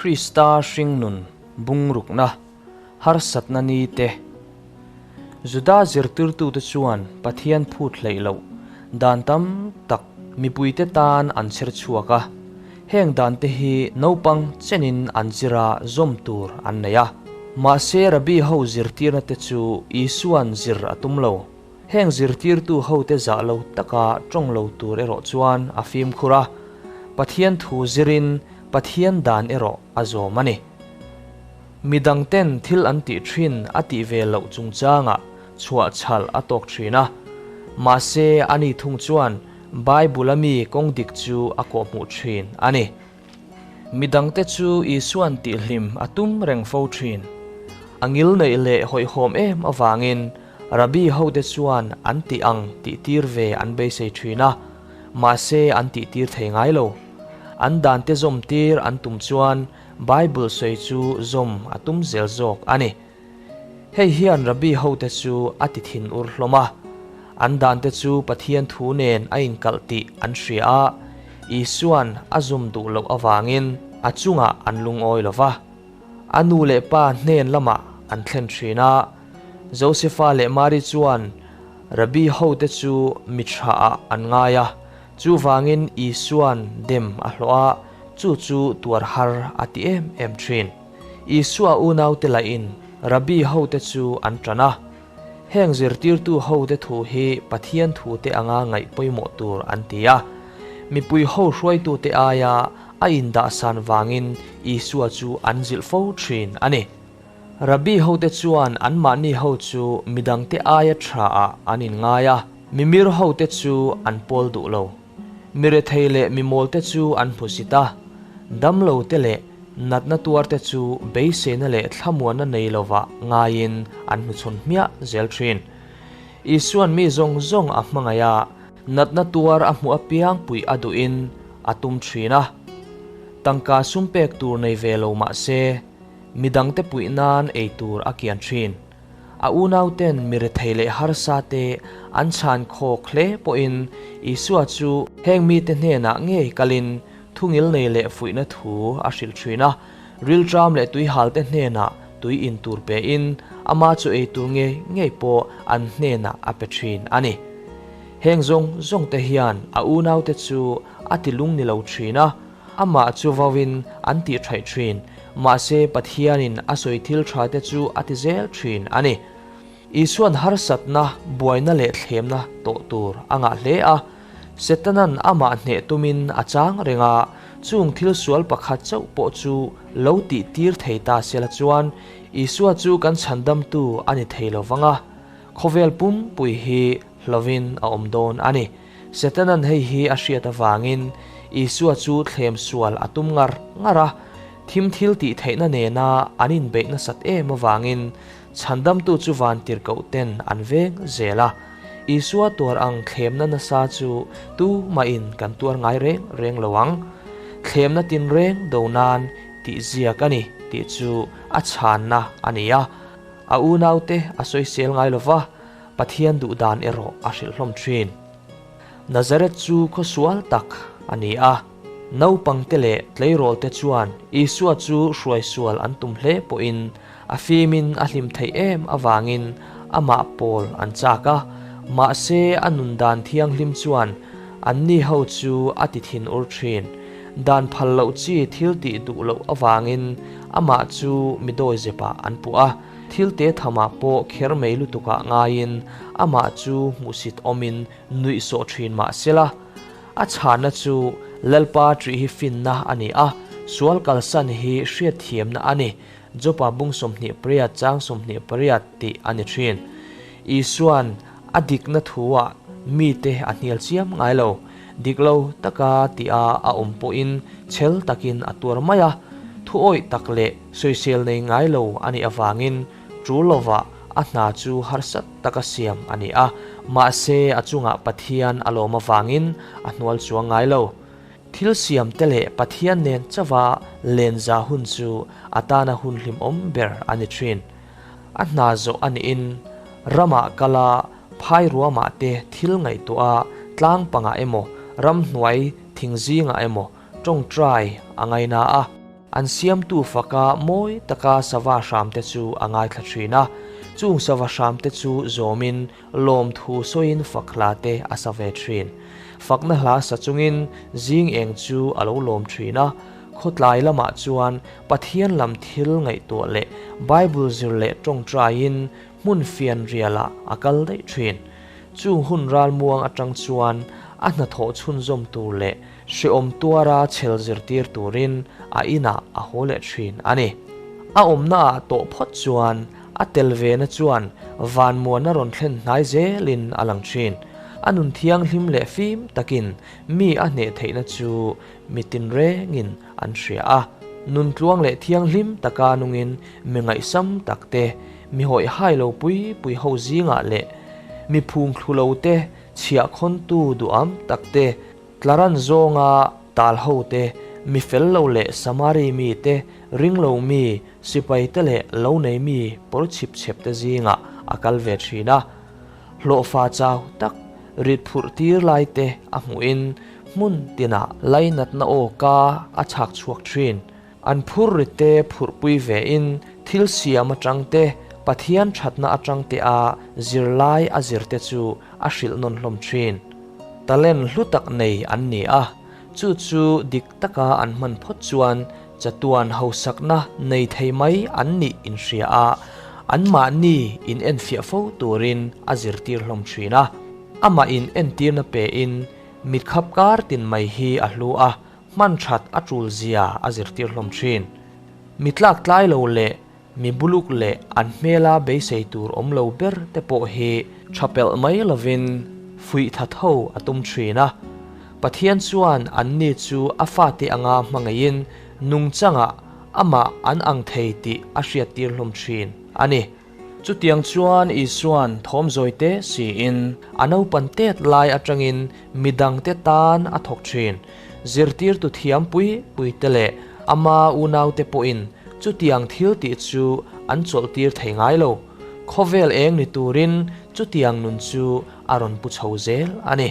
Krista hringnun bungrukna harsatna ni te. Juda zirtirtute chuan Pathian phut hleih loh dan tam tak mipuite tan an chher chhuak a, heng dante hi naupang chenin an zira zawm tur an nei a. Mahse Rabbi ho zirtirna te chu Isua'n zir a tum lo. Heng zirtirtu hote zah lo taka tawng lo tur erawh chuan a fimkhur a, Pathian thu zirin Pathian dan erawh a zawm a ni. Midang ten thil an tih thin a tih ve loh chungchangah chhuah chhalh a tawk thin a. Mahse ani thung chuan Bible-a mi kawng dik chu a kawhhmuh thin a ni. Midangte chu Isua'n tihhlim a tum reng fo thin. A ngil neih leh hawihhawm em avangin Rabbi hote chuan an tih ang tih tir ve an beisei thin a, mahse an tih tir thei ngai lo. An dante zawm tir an tum chuan Bible sawi chu zawm a tum zel zawk a ni. Hei hian Rabbi hote chu a ti thin ur hlawm a. An dante chu Pathian thu nen a inkalh tih an hria a, Isua'n a zum duh loh avangin a chungah an lungawi lo va. A nu leh pa hnen lamah an thlen thin a. Josefa leh Mari chuan Rabbi hote chu mi thaah an ngai a, Chuvangin Isua'n dem a hlawh a, chu chu tuar har a ti em em thin. Isua unaute lahin Rabbi hote chu an tan a. Heng zirtirtu hote thu hi Pathian thute anga ngaih pawimawh tur an ti a. Mipui ho hruaitute aia a indahsan vangin Isua chu an zilh fo thin a ni. Rabbi hote chuan anmahni ho chu midangte aia tha ah an inngai a, mimir hote chu an pawl duh lo. Mi rethei leh mi mawlte chu an hmusit a, damlo te leh natna tuarte chu beiseina leh thlamuanna nei lovah ngaiin an hnuchhawn hmiah zel thin. Isua'n mi zawng zawng a hmangaih a, natna tuar a hmuh apiang puih a duhin a tum thin a. Tangka sum pek tur nei ve lo mah se, Midangte puih nan ei tur a kian thin. A unauten mi rethei leh harsa te an chhan khawk hle pawhin Isua chu heng mite hnenah ngei kalin thungil nei leh fuihna thu a hrilh thin a, rilṭam leh tuihalte hnenah tui in tur pein ama chu ei tur ngei ngei pawh an hnenah a pe thin a ni. Heng zawng zawngte hian a unaute chu a ti lung ni lo thin a. Amah chu vauin an tih thaih thin, mahse Pathianin a sawi thil tha te chu a ti zel thin a ni. Isua'n harsatna, buaina leh thlemna tawh tur a ngah hle a. Setanan amah hneh tumin a chang reng a, chung thil sual pakhat chauh pawh chu lo tih tir thei ta sela chuan Isua chu kan chhandamtu a ni thei lo vang a, khawvel pumpui hi hlovin a awm dawn a ni. Setanan hei hi a hriat avangin Isua chu thlem sual a tum ngar ngar a, thim thil tih theihna nena an inbeih nasat em avangin chhandamtu chu vantirhkoh ten an veng zel a. Isua tuar ang thlemna nasa chu tu mahin kan tuar ngai reng reng lo ang. Thlemna tinreng do nan tih ziak a ni tih chu a chhanna a ni a. A unaute a sawisel ngai lo va. Pathian duh dan erawh a hrilh hlawm thin. Nazareth chu khawsual tak a ni a, naupangte leh tleirawlte chuan Isua chu hruaisual an tum hle pawhin a fimin a hlim theih em avangin amah pawl an chak a, mahse a nun dan thianghlim chuan anni ho chu a ti thin ur thin. Dan phal loh chi thil tih duh loh avangin amah chu mi dawizepah an puh a. Thil te thamah pawh kher mai lutukah ngaiin amah chu hmuhsit awmin nuih sawh thin mah sela, a chhanna chu Lalpa ṭih hi finna a ni a, sual kalsan hi hriatthiamna a ni, Jopa bung 28 chang 28 tih a ni thin. Isua'n a dikna thuah mite a hnial chiam ngai lo, dik lo taka tia a awm pawhin chhel takin a tuar mai a, thuawih tak leh Sawisel nei ngai lo a nih avangin tul lovah a hna chu harsat taka siam a ni a, mahse a chungah Pathian a lawm avangin a hnual chuang ngai lo. Thil siamte leh Pathian nen chauha lenza hun chu a tana hun hlimawm ber a ni thin. A hna zawh a nihin ramah kala phai ruamah te thil ngaihtuah a, tlang pangah emaw, ramhnuai thing zingah emaw tawngtai a ngaina a. An siamtu faka mawi taka sava hramte chu a ngaithla thin a, chung sava hramte chu zawmin lawmthu sawiin fak hla te a sa ve thin. Fakna hla sa chungin zing eng chu a lo lawm thin a, khawtlai lamah chuan Pathian lam thil ngaihtuah leh Bible zir leh tawngtaiin hmun fianrialah a kal daih thin. Chung hun ralmuang atang chuan a hnathawh chhunzawm tur leh Hreawm tuara chhel zirtir turin a inah a haw leh thin a ni. A awmna ah tawh phawt chuan a tel vena chuan vanmuana rawn thlen hnai zelin a lang thin. A nun thianghlim leh fim takin mi a hneh theihna chu mi tinrengin an hria a. Nun tluang leh thianghlim taka nungin mi ngaihsam tak te, mi hawihhai lo pui pui ho zingah leh mi phungthlu lo te chhiahkhawntu duham tak te, Tlaran zawnga tal ho te, mi fel lo leh Samari mi te, ring lo mi, sipai te leh lo nei mi pawr chhip chhep te zingah a kal ve thin a. Hlawhfa chau tak rit phurh tir lai te a hmuhin hmun tinah lainatna aw ka a chhak chhuak thin. An phur rit te phurhpui vein thil siam atang te, Pathian thatna atang te a zirlai a zir te chu a hrilh nawn hlawm thin. Talent hlu tak nei an ni a, chu chu dik taka an hman phawt chuan chatuan hausakna nei thei mai an nih inhria a, anmahni in enfiah fo turin a zirtir hlawm thin a. Amah in entirna pein mitkhap kar tin mai hi a hlu a, hman that a tul zia a zirtir hlawm thin. Mi tlak tlai lo leh Mi buluk leh an hmela beisei tur awm lo ber te pawh hi tha pelh mai lovin fuih tha tho a tum thin a. Pathian chuan anni chu a fate anga hmangaihin nungchangah amah an ang thei tih a hriattir hlawm thin a ni. Chutiang chuan Isua'n thawmzawi te siin a naupan tet lai atangin midangte tan a thawk thin. Zirtirtu thiam pui pui te leh ama unaute pawhin chutiang thil tih chu an chawlhtir thei ngai lo. Khawvel eng ni turin chutiang nun chu a rawn pu chho zel a ni.